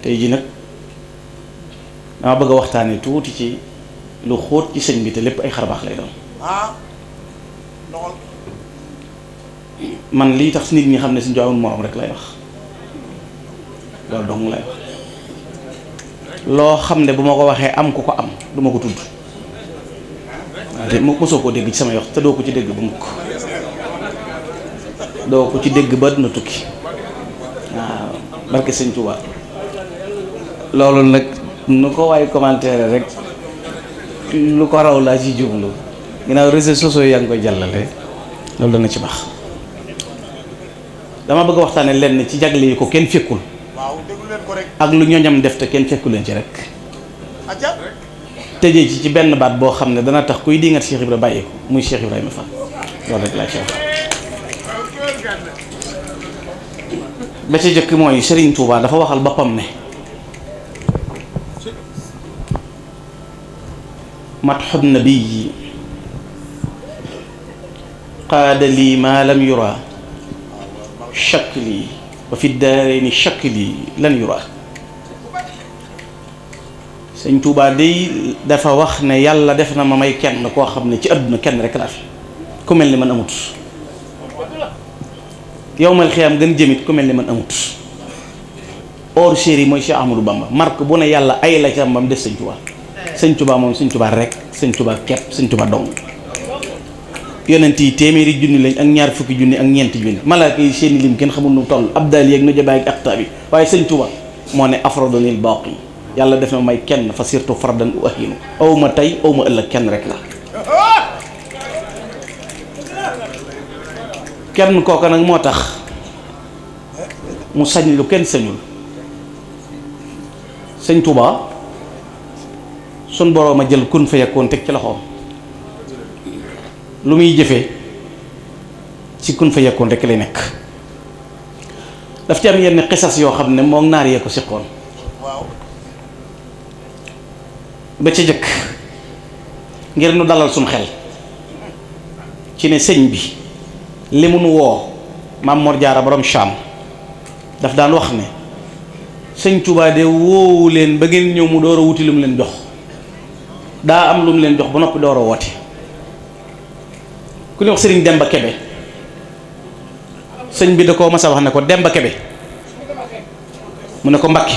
tey ji nag dama bëgg a waxtaane tuuti ci lu xóot ci sëñ bi te lépp ay xarbaax lay doon. man lii tax nit ñi xam ne suñu amul morom rek lay wax loolu dong lay wax loo xam ne bu ma ko waxee am ku ko am du ma ko tudd waaw te mosoo koo dégg ci samay wax te doo ko ci dégg ba mukk doo ko ci dégg ba dina tukki waaw barke sëñ Tuubaa loolu nag nu ko waay commentaire rek lu ko raw laa ci jublu ginnaaw réseaux sociaux yaa ngi koy jàllale loolu dana ci baax. dama bëgg a waxtaane lenn ci jagle yi ko kenn fekkul ak lu ñoñam def te kenn fekku leen ci rek tëjee ci benn baat boo xam ne dana tax kuy dingat Cheikh Ibra bàyyi ko muy Cheikh Ibrahima Fall loolu rek laa ci wax. ba ci jëkk mooy Serigne Touba dafa waxal boppam ne matxu nabiyi qaada lii maa lam yura shakli wa fi daarayni shakli lan yura. sëñ Tuubaa day dafa wax ne yàlla def na ma may kenn koo xam ne ci àdduna kenn rek laa fi ku mel ni man amut yowmal xiyaam gën jëmit ku mel ni man amut hors série mooy Cheikh Ahmadou Bamba marque bu ne yàlla ay la ca mbam des sëñ Tuubaa. sëñ Tuubaa moom sëñ Tuubaa rek sëñ Tuubaa kepp sëñ Tuubaa dong. yonent yi téeméeri junni lañ ak ñaar fukki junni ak ñeenti junni malaaka yi seeni lim kenn xamul nu toll abdal yeeg nujabaay ak aqtaab yi waaye sëñ Tuubaa moo ne afradonil baaqi yàlla def na may kenn fa surtout fardan u ahinu aw ma tey aw ma ëllëg kenn rek la. kenn kooka nag moo tax mu sañ lu kenn sañul. sëñ Tuubaa sun boroom a jël kun fa yakkoon teg ci loxoom lu muy jëfee ci kun fa yakkoon rek lay nekk. daf ci am yenn xisas yoo xam ne moom naar yee ko siqoon ba ca jëkk ngir nu dalal suñ xel ci ne sëñ bi li mu nu woo Maam Mor Jaara borom Cham daf daan wax ne sëñ Tuubaa de woowu leen ba ngeen ñëw mu door a wuti lu mu leen jox daa am lu mu leen jox ba noppi door a woote. ku ñuy wax sëriñ Demba Kebe sëñ bi da koo mas a wax ne ko Demba Kebe mu ne ko Mbàkke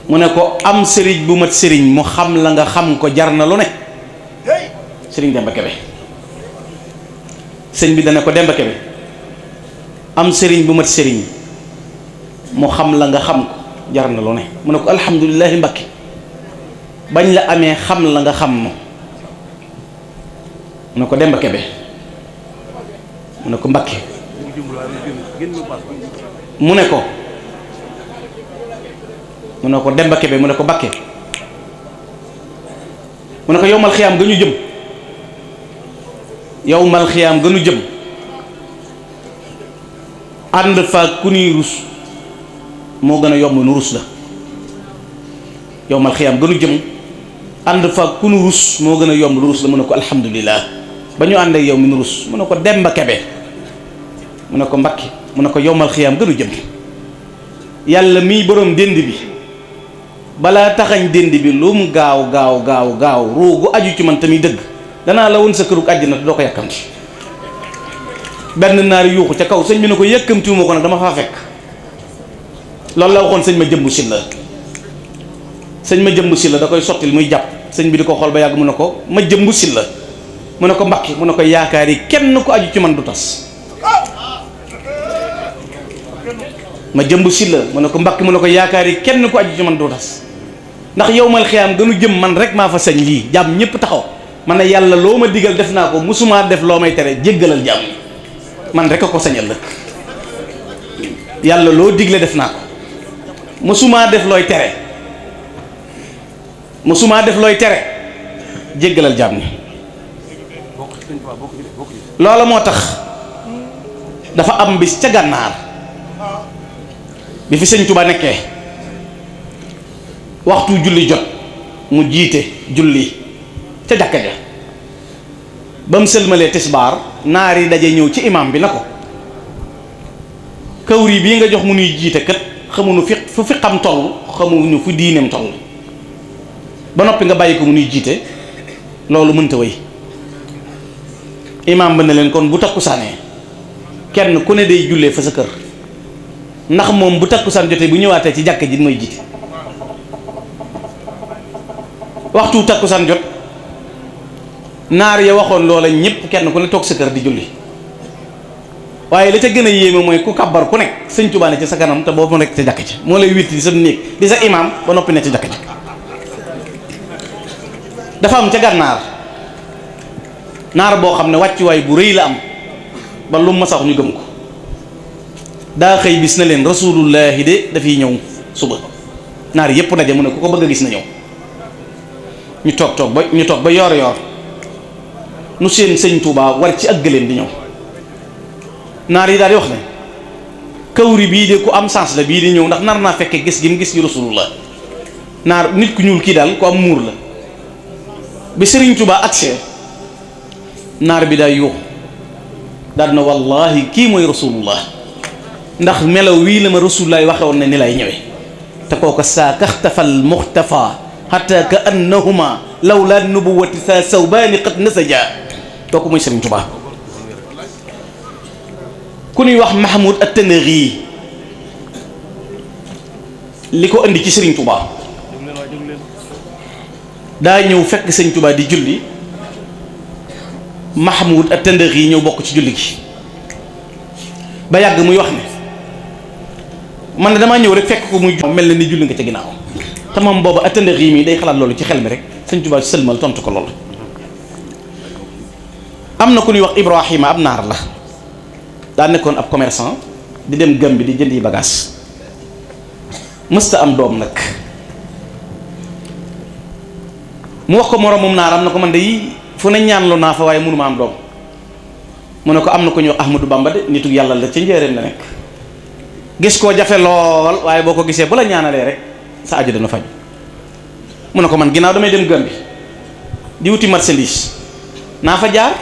mu ne ko am sëriñ bu mat sëriñ mu xam la nga xam ko jar na lu ne. sëriñ Demba Kebe sëñ bi dana ko Demba Kebe am sëriñ bu mat sëriñ mu xam la nga xam ko jar na lu ne mu ne ko alhamdulillahi Mbàkke bañ la amee xam la nga xam no mu ne ko Demba Kebe mu ne ko Mbàkke mu ne ko Demba Kebe mu ne ko Mbàkke mu ne ko yowmal xiyaam ga ñu jëm yowmal xiyaam ga ñu jëm ànd fa ku nuy rus moo gën a yomb nu rus la yowmal xiyaam ga ñu jëm ànd fa ku nu rus moo gën a yomb lu rus la mu ne ko alhamdulilah ba ñu ànd ak yow mi nu rus mu ne ko Demba Kebe mu ne ko Mbàkke mu ne ko yowmal xiyaam gënu jëm yàlla mii borom dénd bi balaa taxañ dénd bi lu mu gaaw gaaw gaaw gaaw ruugu aju ci man tamit dëgg danaa la woon sa kërug àjjana te doo ko yàkkamti. benn naar yuuxu ca kaw sëñ bi ne ko yëkkamtiwuma ko nag dama faa fekk loolu la waxoon sëñ ma jëmbu si la sëñ ma jëmbu si la da koy sottil muy jàpp sëñ bi di ko xool ba yàgg mu ne ko ma jëmbu si la mu ne ko Mbàkke mu ne ko yaakaar yi kenn ko aju ci man du tas. ma jëmbu si la mu ne ko Mbàkke mu ne ko yaakaar yi kenn ko aju ci man du tas ndax yowmal xiyaam gënu jëm man rek maa fa sañ lii jàmm ñëpp taxaw man ne yàlla loo ma digal def naa ko musumaa def loo may tere jéggalal jàmm man rek a ko sañal lëkk yàlla loo digle def naa ko musumaa def looy tere musumaa def looy tere jéggalal jàmm ni loola moo tax dafa am bis ca gànnaar bi fi sëñ Tuba nekkee waxtu julli jot mu jiite julli ca jàkka ja ba mu sëlmalee tisbaar naar yi daje ñëw ci imam bi na ko kawri bii nga jox mu nuy jiite kat xamuñu fu fi xam toll, xamuñu fu diineem toll ba noppi nga bàyyi ko mu nuy jiite loolu mënta wéy. imaam ba ne leen kon bu takkusaanee kenn ku ne day jullee fa sa kër, ndax moom bu takkusaan jotee bu ñëwaatee ci jàkka ji mooy jiite. waxtu takkusaan jot naar ya waxoon loola ñëpp kenn ku ne toog sa kër di julli, waaye la ca gën a yéeme mooy ku kabbar ku nekk sëñ Tuubaa ne ci sa kanam te boobu nekk ca jàkka ji moo lay witti di sa néeg di sa imaam ba noppi ne ci jàkka ji. dafa am ca gànnaar naar boo xam ne wàccuwaay bu rëy la am ba lu ma sax ñu gëm ko. daa xëy bis na leen rasulullahi de dafiy ñëw suba. naar yépp daje mu ne ku ko bëgg a gis na ñëw. ñu toog ba yoor yoor nu seen sëñ Tuubaa war ci ak gëléem di ñëw. naar yi daal di wax ne kawri bii de ku am sens la bii di ñëw ndax nar naa fekke gis gi mu gis gi rasulullah. naar nit ku ñuul kii daal ku am muur la. bi sëriñ Tuubaa agsee naar bi daay yuuxu daal na wallahi kii mooy rasulullah, ndax melaw wii la ma rasulullah waxe woon ne ni lay ñëwee. te kooka saa kaxtafal muxtafa xata ka annahuma lawla nubuwati sa sawbaani qad nasaja. kooku mooy sëriñ Tuubaa. ku ñuy wax Mahmoud at-Tanaghi li ko indi ci sëriñ Tuubaa daa ñëw fekk sëñ Tuubaa di julli. Mahmoud at-Tanaghi ñëw bokk ci julli gi ba yàgg muy wax ne man damaa ñëw rek fekk ko muy mel na ni julli nga ca ginnaaw. te moom booba at-Tanaghi mii day xalaat loolu ci xel mi rek sëñ Tuubaa sëlmal tontu ko loolu. am na ku ñuy wax Ibrahima ab naar la daa nekkoon ab commerçant di dem Gàmbi di jëndi bagage mësta am doom nag. mu wax ko moromum naaram na ko man de yi fu ne ñaanloo naa fa waaye mënuma am doom. mu ne ko am na ko ñuy wax Ahmadou Bamba de nitu yàlla la ca njëreem la nekk. gis koo jafe lool waaye boo ko gisee bu la ñaanalee rek sa aju dana faj. mu ne ko man ginnaaw damay dem Gàmbi di wuti marchandise naa fa jaar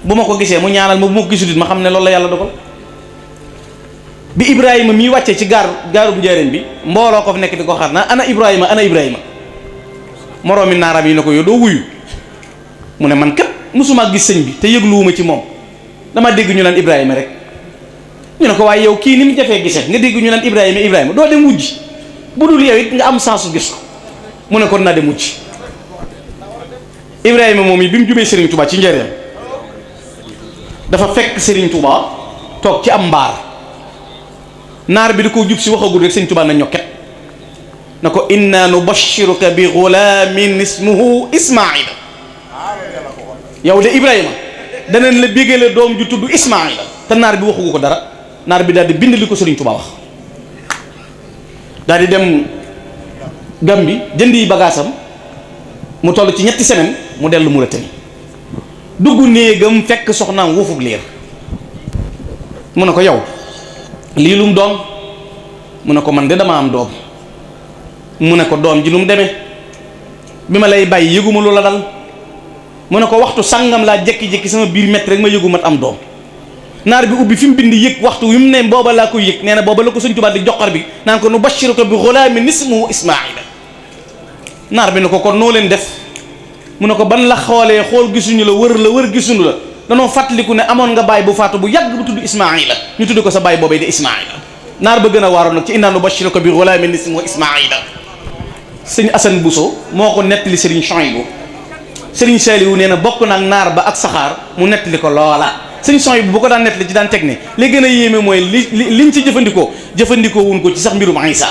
bu ma ko gisee mu ñaanal ma bu ma ko gisul it ma xam ne loolu la yàlla dogal. bi Ibrahima mii wàccee ci gaaru njëreem bi mbooloo ko fa nekk di ko xaar naa ana Ibrahima ana Ibrahima. moroomi naaram yi ne ko yow doo wuyu mu ne man kat mosuma gis sëñ bi te yëgluwuma ci moom dama dégg ñu naan Ibrahima rek. ñu ne ko waaye yow kii ni mu jafee gisee nga dégg ñu naan Ibrahima doo dem wujj bu dul yow it nga am sensu gis ko. mu ne kon naa dem wujj. Ibrahima moom yi bi mu jubee Serigne Touba ci njëriñam dafa fekk Serigne Touba toog ci am mbaar naar bi di ko jub si waxagul rek Serigne Touba na ñokket na ko inna nubashiruka bi ghulamin ismuhu Ismaila. yow de Ibrahima danañ la bégale doom ju tudd Ismaila. te naar bi waxugu ko dara naar bi daal di bind li ko Serigne Touba wax daal di dem Gàmbi jëndi bagaasam mu toll ci 3 semaines mu dellu Mauritanie dugg néegam fekk soxnaam wuufug liir. mu ne ko yow lii lu mu doon mu ne ko man de dama am doom. mu ne ko doom ji lu mu demee bi ma lay bàyyi yëguma lu la dal. mu ne ko waxtu sàngam laa jékki-jékki sama biir métti rek ma yëgu mat am doom. naar bi ubbi fi mu bind yëg waxtu wi mu ne booba laa koy yëg nee na booba la ko Sëñ Tuubaa di joxar bi naan ko nu bashiruka bi ghulaamin ismuhu Ismaila. naar bi ne ko kon noo leen def mu ne ko ban la xoolee xool gisuñu la wër gisuñu la danoo fàttaliku ne amoon nga baay bu faatu bu yàgg bu tudd Ismaila ñu tudd ko sa baay boobee di Ismaila. naar ba gën a waaroon nag ci innaa nubashiruka bi ghulaamin ismuhu Ismaila. sëñ Assane Bousso moo ko nettali Serigne Chouaïbou Serigne Saliou nee na bokk na ak naar ba ak saxaar mu nettali ko loola. Serigne Chouaïbou bu ko daan nettali ci daan teg ne li gën a yéeme mooy liñ ci jëfandikoo wuñ ko ci sax mbirum Isa.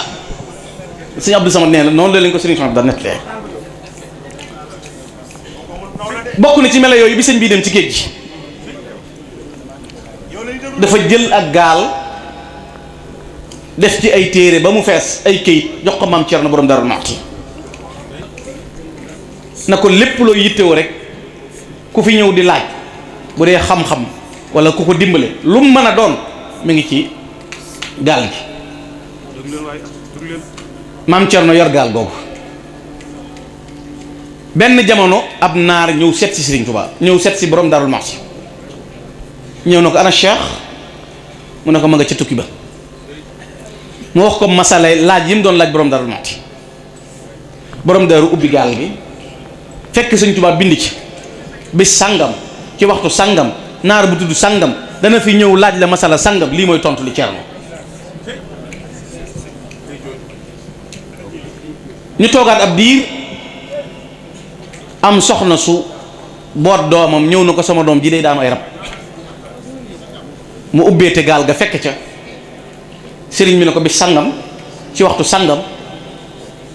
sëñ Abdou Samad nee na noonu la leen ko Serigne Chouaïbou daan nettalee. bokk na ci melo yooyu bi sëñ bii dem ci géej gi dafa jël ak gaal def ci ay téere ba mu fees ay këyit jox ko maam Cerno borom Daaru Muxti na ko lépp loo yittewoo rek ku fi ñëw di laaj bu dee xam-xam wala ku ko dimbale lu mu mën a doon mi ngi ci gaal gi. maam Cerno yor gaal googu benn jamono ab naar ñëw seet si Serigne Touba ñëw seet si borom Daaru Muxti ñëw na ko ana Cheikh mu ne ko ma nga ca tukki ba mu wax ko masala laaj yi mu doon laaj borom Daaru Muxti borom daaru ubbi gaal gi fekk Sëñ Tuubaa bind ci bis sàngam ci waxtu sàngam naar bu tudd sàngam dana fi ñëw laaj la masala sàngam lii mooy tontu li Cerno ñu toogaat ab diir am soxna su boot doomam ñëw na ko sama doom ji day daanu ay rab mu ubbeete gaal ga fekk ca sëriñ bi ne ko bis sàngam ci waxtu sàngam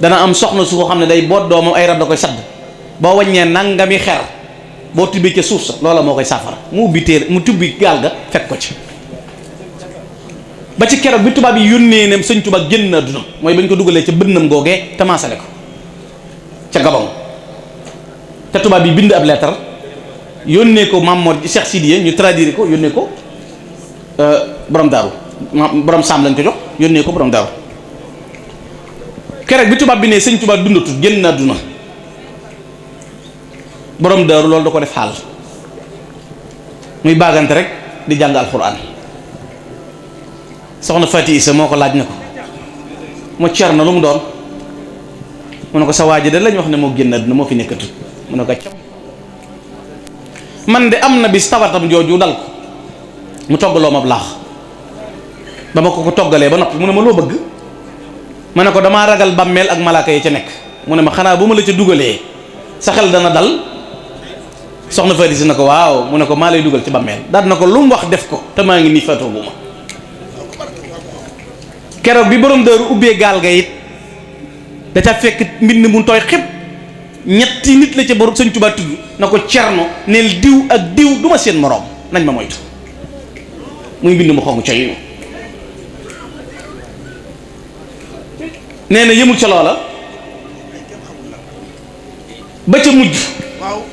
dana am soxna su ko xam ne day boot doomam ay rab da koy sadd boo waññee nangami xer boo tibbee ca suuf sa loola moo koy saafara mu ubbi téere mu tubbi gaal ga fekk ko ci ba ci keroog bi tubaab yi yónnee ne Sëñ Tuubaa génn àdduna mooy bañ ko dugalee ca bënnam googee te maasale ko ca Gabon te tubaab yi bind ab lettre yónnee ko Mamoor Cheikh Sidiye ñu traduire ko yónnee ko borom daaru borom saam lañ ko jox yónnee ko borom daaru keroog bi tubaab bi ne Sëñ Tuubaa dundatul génn àdduna borom daaru loolu da ko def xaal muy baagante rek di jàng alxuraan soxna Fati Isa moo ko laaj na ko mu cer na lu mu doon mu ne ko sa waaji de lañ wax ne moo génn àdduna moo fi nekkatu mu ne ko cam man de am na bis tawatam jooju dal ko mu toggaloo ma laax ba ma ko toggalee ba noppi mu ne ma loo bëgg ma ne ko damaa ragal bàmmeel ak malaaka yi ca nekk mu ne ma xanaa bu ma la ca dugalee sa xel dana dal soxna Fati Isa na ko waaw mu ne ko maa lay dugal ci bàmmeel daal na ko lu mu wax def ko te maa ngi nii faatoogu ma keroog bi borom daaru ubbee gaal ga it da ca fekk mbind mu tooy xëpp ñetti nit la ca borom Sëñ Tuubaa tudd na ko Cerno neel diw ak diw du ma seen moroom nañ ma moytu muy mbind mu xonq coy nee na yëmul ca loola ba ca mujj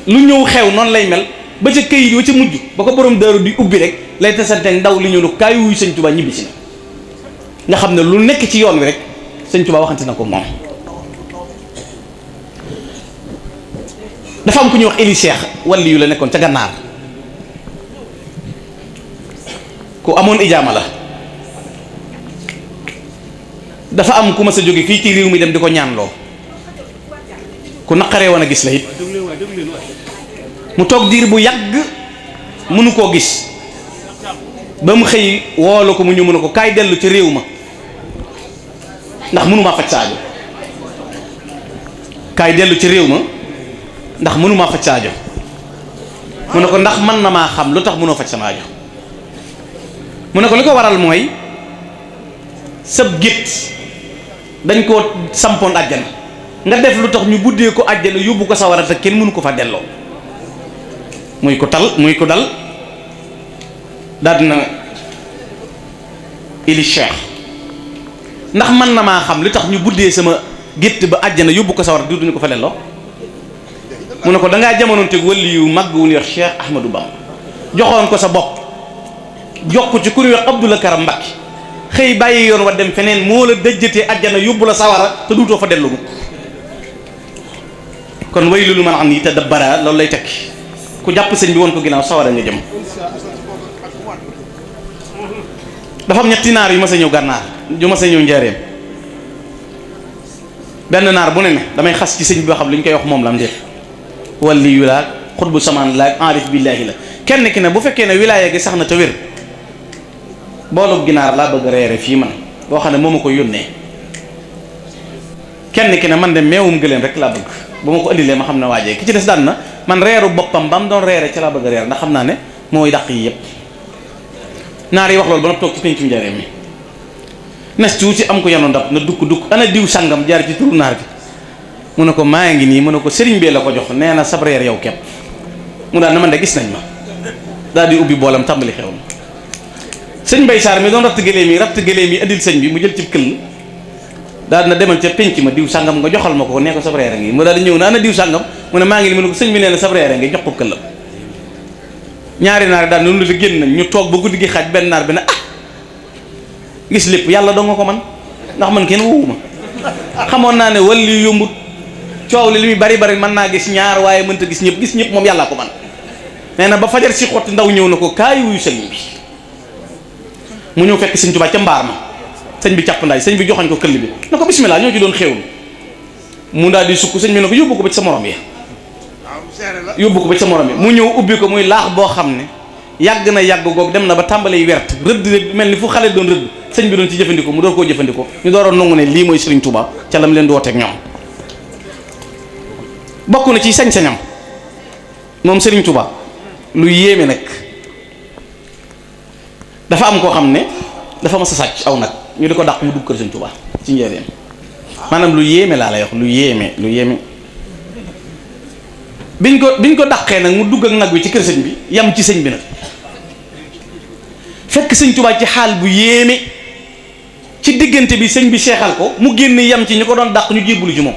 lu ñëw xew noonu lay mel ba ca këyit wa ca mujj ba ko borom daaru di ubbi rek lay tasanteeg ndaw li ñëw ne kaay wuyu Sëñ Tuubaa ñibbi si na nga xam ne lu nekk ci yoon wi rek Sëñ Tuubaa waxante na ko moom. dafa am ku ñuy wax Eli Cheikh wàlli yu la nekkoon ca gànnaar ku amoon ijaama la dafa am ku ma sa jóge fii ci réew mi dem di ko ñaanloo ku naqaree woon a gis la it mu toog diir bu yàgg mënu koo gis ba mu xëy woolu ko mu ñu mën a ko kaay dellu ci réew ma ndax mënumaa faj saajo kaay dellu ci réew ma ndax mënumaa faj saajo mu ne ko ndax man na maa xam lu tax mënoo faj sama aajo mu ne ko li ko waral mooy sab gétt dañ koo sampoon àjjana nga def lu tax ñu buddee ko àjjana yóbbu ko sawara te kenn mënu ko fa delloo muy ko tal muy ko dal daal dina Eli Cheikh ndax man na maa xam li tax ñu buddee sama gétt ba àjjana yóbbu ko sawara duñu ko fa delloo mu ne ko dangaa jamonoon teg wàlli yu mag wu ñuy wax Cheikh Ahmadou Bamba joxoon ko sa bopp jox ko ci ku ñuy wax Abdoulaye Karam Mbacké xëy bàyyi yoon wa dem feneen moo la dëjjatee àjjana yóbbu la sawara te duutoo fa dellu mukk kon way loolu man am ni te dabbara loolu lay tekki ku jàpp sëñ bi woon ko ginnaaw sawara nga jëm. dafa am ñetti naar yu ma sa ñëw gànnaar yu ma sa ñëw njaareem benn naar bu ne damay xas ci sëñ bi xam li ñu koy wax moom la am déet wali yu laag xutbu samaan laag arif billaahi la kenn ki ne bu fekkee ne wilaaya gi sax na te wér boolub ginaar laa bëgg reere fii man boo xam ne moo ma ko yónnee kenn ki ne man de meewum gëléem rek laa bëgg ba ma ko indilee ma xam ne waajee ki ci des daan na man reeru boppam ba mu doon reere ci laa bëgg reer ndax xam naa ne mooy dàq yi yépp naar yi wax loolu ba na toog ci pencu njareem mi nes tuuti am ko yanu ndab na dukk ana diw sàngam jaar ci turu naar bi mu ne ko maa ngi nii mu ne ko sëriñ bee la ko jox nee na sab reer yow kepp mu daal na man de gis nañ ma daal di ubbi boolam tàmbali xew na sëñ Mbay Saar mi doon ratt gëléem yi indil sëñ bi mu jël ci këll daal na demal ca penc ma diw sàngam nga joxal ma ko nee ko sab reer a ngi mu daal di ñëw na ana diw sàngam mu ne maa ngi nii mu ne ko sëñ bi nee na sab reer a ngi jox ko këllam ñaari naar daal noonu la génn nañ ñu toog ba guddi gi xaaj benn naar bi ne gis lépp yàlla doo nga ko man ndax man kenn wowuma xamoon naa ne wàllu yombut coow li muy bari mën naa gis ñaar waaye mënta gis ñëpp moom yàllaa ko man nee na ba fajar si xotti ndaw ñëw na ko kaay wuyu sëriñ bi mu ñëw fekk Sëñ Tuubaa ca mbaar ma sëñ bi càpp ndaay sëñ bi joxañ ko këll bi na ko bismillah ñoo ci doon xéewlu mu daal di sukk sëñ bi ne ko yóbbu ko ba ci sa morom yi yóbbu ko ba ci sa morom yi mu ñëw ubbi ko muy laax boo xam ne yàgg na yàgg goog dem na ba tàmbalay wert rëdd mel ni fu xale doon rëdd sëñ bi doon ci jëfandikoo mu door koo jëfandikoo ñu dooroon nangu ne lii mooy Serigne Touba ca lam leen di wooteeg ñoom bokk na ci sañ-sañam moom Serigne Touba lu yéeme nag dafa am koo xam ne dafa mas a sàcc aw nag ñu di ko dàq mu dugg kër Serigne Touba ci njëriñam maanaam lu yéeme laa lay wax lu yéeme biñ ko dàqee nag mu dugg ak nag wi ci kër sëñ bi yam ci sëñ bi nag fekk sëñ Touba ci xaal bu yéeme ci diggante bi sëñ bi seexal ko mu génn yam ci ñu ko doon dàq ñu jébbalu ci moom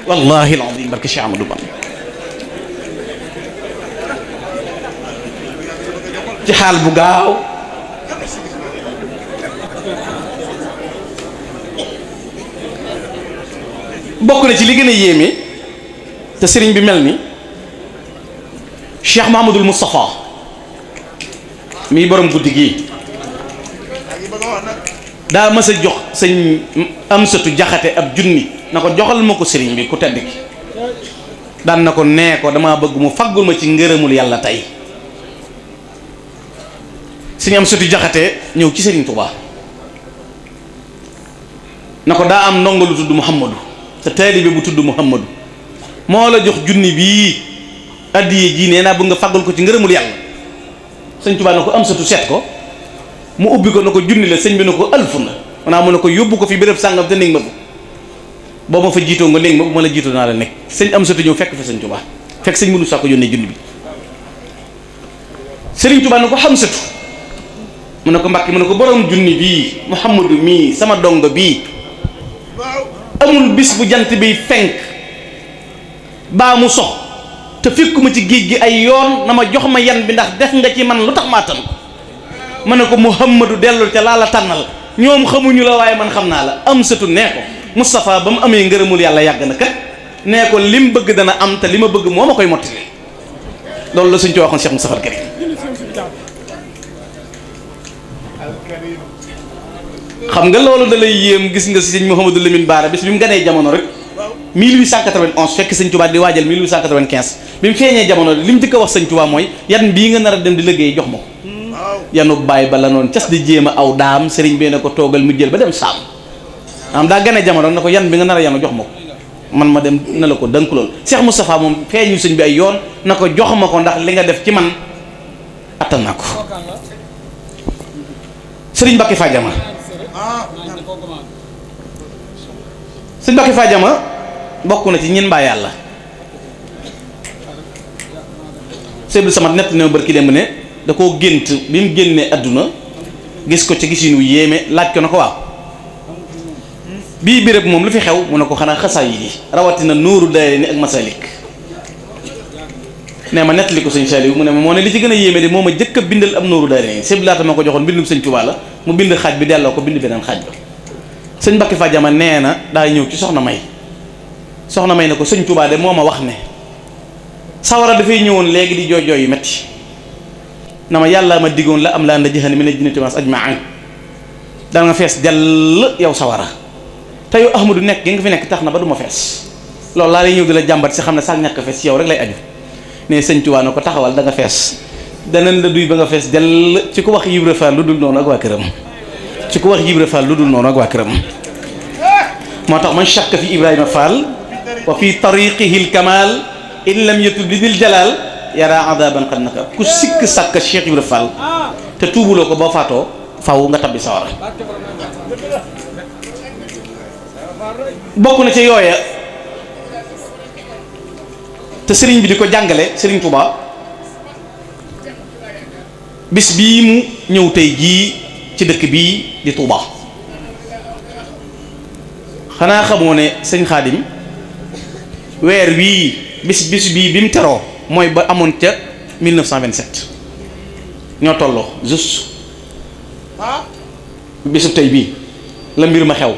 wallahi alazim barke Cheikh Amadou Bamba ci xaal bu gaaw bokk na ci li gën a yéeme te sëriñ bi mel ni Cheikh Mahamadul Moustapha mii borom guddi gii daa mës a jox sëñ Amsatu Jaxate ab junni na ko joxal ma ko sëriñ bi ku tedd ki daan na ko nee ko damaa bëgg mu faggul ma ci ngërëmul yàlla tey sëñ Amsatu Jaxate ñëw ci sëriñ Touba na ko daa am ndongo lu tudd Muhammadu te taalibe bu tudd Muhammadu moo la jox junni bii addiye ji nee naa bëgg nga fàggul ko ci ngërëmul yàlla sëñ Tuubaa na ko Amsatu seet ko mu ubbi ko na ko junni la sëñ bi na ko alfu na maanaam mu ne ko yóbbu ko fi béréb sàngam te néeg ma ko boo ma fa jiitoo nga néeg ma bu ma la jiitoo naa la nekk sëñ Amsatu ñëw fekk fa sëñ Tuubaa fekk sëñ mënu saa ko yónnee junni bi sëriñ Tuubaa na ko Amsatu mu ne ko Mbàkke mu ne ko borom junni bii Muhammadu mii sama dongo bii amul bis bu jant bi fenk baa mu sox te fekkuma ci géej gi ay yoon na ma jox ma yan bi ndax def nga ci man lu tax maa tan ma ne ko Muhammadu dellul ca laa la tànnal ñoom xamuñu la waaye man xam naa la Amsatu nee ko Moustapha ba mu amee ngërëmul yàlla yàgg na kat nee ko lim bëgg dana am te li ma bëgg moo ma koy mottali loolu la suñ ci waxoon Cheikh Moustapha al Karim xam nga loolu da lay yéem gis nga sëñ Mouhamadou Lamine Bara bis bi mu ganee jamono rek 1891 fekk sëñ Touba di waajal 1895 bi mu feeñee jamono li mu njëkk a wax sëñ Touba mooy yan bii nga nar a dem di liggéey jox ma ko yanu bàyyi ba la noonu cas di jéem a aw daam sëriñ bee ne ko toogal mu jël ba dem saam am daa ganee jamono na ko yan bi nga nar a yanu jox ma ko man ma dem na la ko dënk loolu Cheikh Moustapha moom feeñu sëñ bi ay yoon na ko jox ma ko ndax li nga def ci man attan naa ko sëriñ Mbacké Fadiama sëñ Mbacké Fadiama bokk na ci ñin mbaa yàlla Seydou Samad nett ne barki dem ne da koo gént bi mu génnee àdduna gis ko ci gisin wu yéeme laaj ko na ko waaw bii béréb moom lu fi xew mu ne ko xanaa xasaay yi rawatina Nuuru Daarayni ak Masalik nee ma nettali ko sëñ Saliou mu ne ma moo ne li ci gën a yéeme de moo ma jëkk a bindal am Nuuru Daarayni sëñ laata ma ko joxoon mbindum sëñ Tuubaa la mu bind xaaj bi delloo ko bind beneen xaaj ba sëñ Mbacké Fadiama nee na daa ñëw ci soxna may ne ko sëñ Tuubaa de moo ma wax ne sawara dafay ñëwoon léegi di jooy jooy yu metti na ma yàlla ma diggoon la am laa nda jëxani mi ne jinnati maas ajmain da nga fees dell yow sawara te yow Ahmadu nekk gi nga fi nekk tax na ba du ma fees loolu laa lay ñëw di la jàmbat si xam ne sax ñàkk fees yow rek lay aju ne sëñ Tuubaa na ko taxawal da nga fees danañ la duy ba nga fees dell ci ku wax Ibra Fall lu dul noonu ak waa këram ci ku wax Ibra Fall lu dul noonu ak waa këram moo tax man shakka fi Ibrahima Fall wa fi tariqihi lkamal in lam yatub li dil jalal yara adaban qad naka ku sikk sàkk Cheikh Ibra Fall te tuubuloo ko boo faatoo faw nga tabbi sawara bokk na ci yooya te sëriñ bi di ko jàngale sëriñ Touba bis bii mu ñëw tey jii ci dëkk bii di Touba xanaa xamoo ne sëñ Xaadim weer wii bis bii bi mu teroo mooy ba amoon ca 1927 ñoo tolloo juste bisu tey bii la mbir ma xew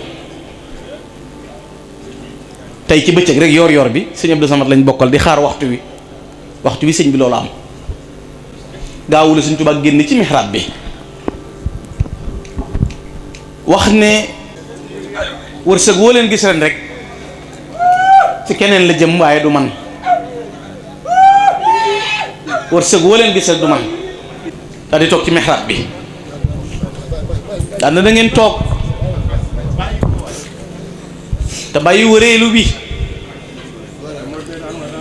tey ci bëccëg rek yor bi sëñ Abdou Samad lañ bokkal di xaar waxtu wi sëñ bi loolu am gaawula sëñ Tuubaa génn ci mihrab bi wax ne wërsëg woo leen gis ren rek ci keneen la jëm waaye du man. wërsëg woo leen gis rek du man. daal di toog ci mihrab bi daal na da ngeen toog te bàyyi wëreelu bi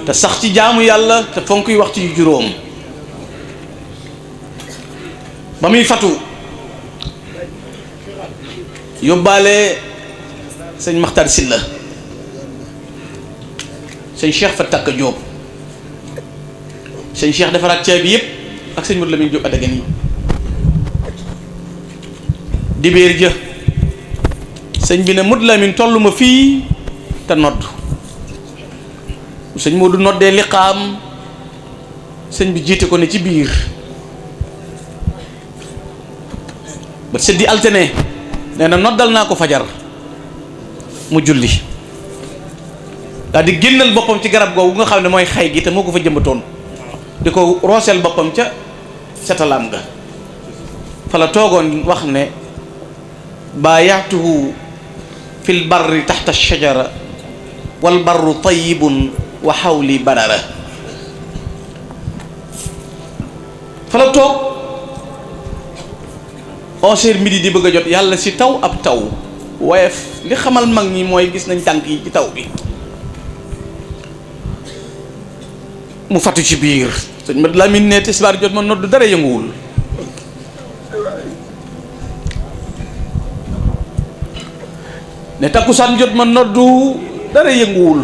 te sax ci jaamu yàlla te fonk yi waxtu yu juróom. ba muy fatu yóbbaale sëñ Maxtar Silla sëñ Cheikh fa takk Jóob sëñ Cheikh defaraat caabi yëpp ak sëñ Modou Lamine Jóob Adaga nii dibéer jë sëñ bi ne Modou Lamine tollu ma fii te nodd sëñ Modou noddee liqaam sëñ bi jiite ko ne ci biir ba seddi altine nee na noddal naa ko fajar mu julli daal di génnal boppam ci garab googu nga xam ne mooy xay gi te moo ko fa jëmbatoon di ko rooseel boppam ca setalaam ga fa la toogoon wax ne baayaatuhu fil barri taxta shajara wal barru tayyibun wa xawli badara fa la toog 11h midi di bëgg a jot yàlla si taw ab taw woyof li xamal mag ñi mooy gis nañ tànk yi ci taw bi mu fatu ci biir sëñ Mat Lamin ne tisbaar jot ma nodd dara yënguwul ne takkusaan jot ma noddu dara yënguwul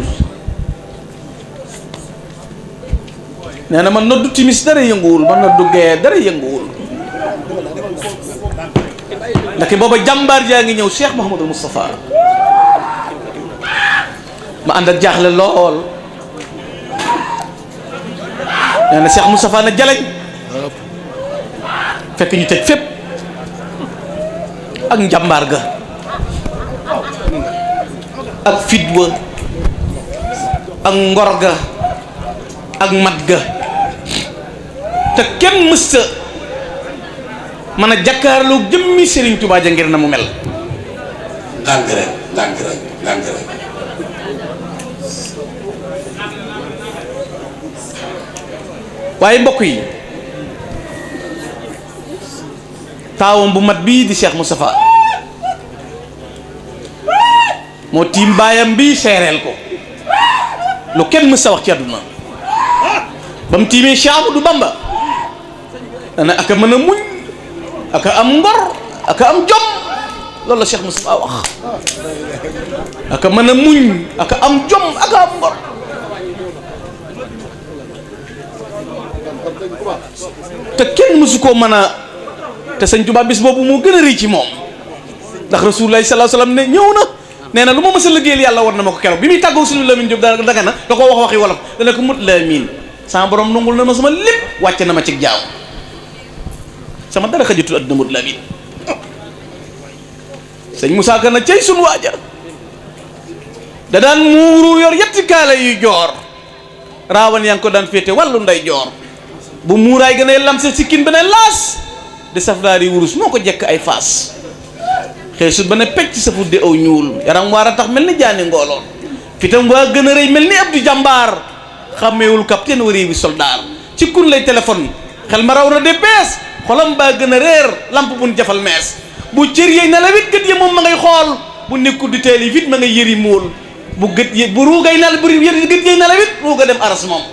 nee na ma noddu timis dara yënguwul ma noddu gee dara yënguwul ndake booba jàmbaar jaa ngi ñëw Cheikh Mouhamadul Moustapha ma ànd ak jaaxle lool nee na Cheikh Moustapha na jaleñ fekk ñu tëj fépp ak njàmbaar ga ak fitwa ak ngor ga ak mat ga te kenn mësta mën a jàkkaarloo jëmmi Serigne Touba ja ngir na mu mel. lànk rek. waaye mbokk yi taawam bu mat bii di Cheikh Moustapha moo tiim baayam bii seereel ko lu kenn mës a wax ci àdduna ba mu tiimee Cheikh Ahmadou Bamba dana aka mën a muñ aka am ngor aka am jom loolu la Cheikh Moustapha wax aka mën a muñ aka am jom aka am ngor te kenn mësu koo mën a te sëñ Tuubaa bis boobu moo gën a rëy ci moom ndax Rasulullah sallallahu alayhi wasallam ne ñëw na nee na lu ma mës a liggéeyal yàlla war na ma ko keroog bi muy tàggoo suñu Lamine Diop daga na da koo wax waxi wolof dana ko mut Lamine sama borom nungul na ma sama lépp wàcce na ma ci jaaw sama dara xajatul adduna mut Lamine sëñ Moussa Ka na cey suñu waaja da daan muuru yor yetti kaala yu joor raawan yaa ngi ko daan féete wàllu nday joor bu muuraay gën a lamse sikkin ba ne laas di safraar yi wurus moo ko jekk ay faas xeesut ba ne pecc sa fuddi aw ñuul yaram waar a tax mel ni jaani ngooloon fitam waa gën a rëy mel ni Abdou Jàmbaar xàmmeewul capitaine wari bi soldaar ci kun lay téléphone xel ma raw na de bees xolam baa gën a réer lamp buñ jafal mees bu cër yeey na la wit gët ya moom ma ngay xool bu nekku di teel yi fit ma ngay yëri muul bu gët yi bu ruugay nal bu gët yeey na la wit ruuga dem aras moom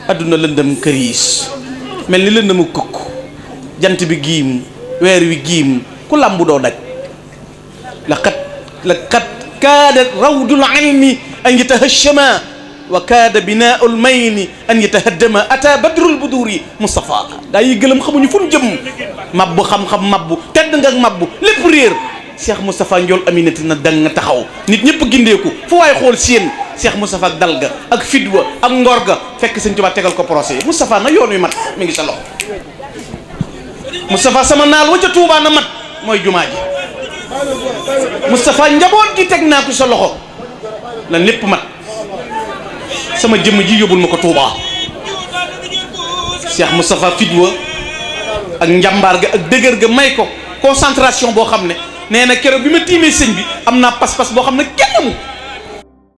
adduna lëndëm këriis mel ni lëndëmu kukk jant bi giim weer wi giim ku làmbu doo daj laqad kaada rawdul ilmi an yatahashama wa kaada binaul mayni an yatahaddama ata badrul buduri Moustapha daa yi gëlëm xamuñu fu ñu jëm mabbu xam-xam mabbu tedd nga ak mabbu lépp réer Cheikh Moustapha Ndiol Aminati na dang nga taxaw nit ñëpp gindeeku fu waaye xool seen Cheikh Moustapha ak dal ga ak fidwa ak ngor ga fekk Sëñ Tuubaa tegal ko procès Moustapha na yoon wi mat mi ngi sa loxo Moustapha sama naal wa ca Tuubaa na mat mooy jumaa ji Moustapha njaboot gi teg naa ko sa loxo la lépp mat sama jëmm ji yóbbul ma ko Tuubaa Cheikh Moustapha fidwa ak njàmbaar ga ak dëgër ga may ko concentration boo xam ne nee na keroog bi ma tiimee sëñ bi am naa pas-pas boo xam ne kenn amu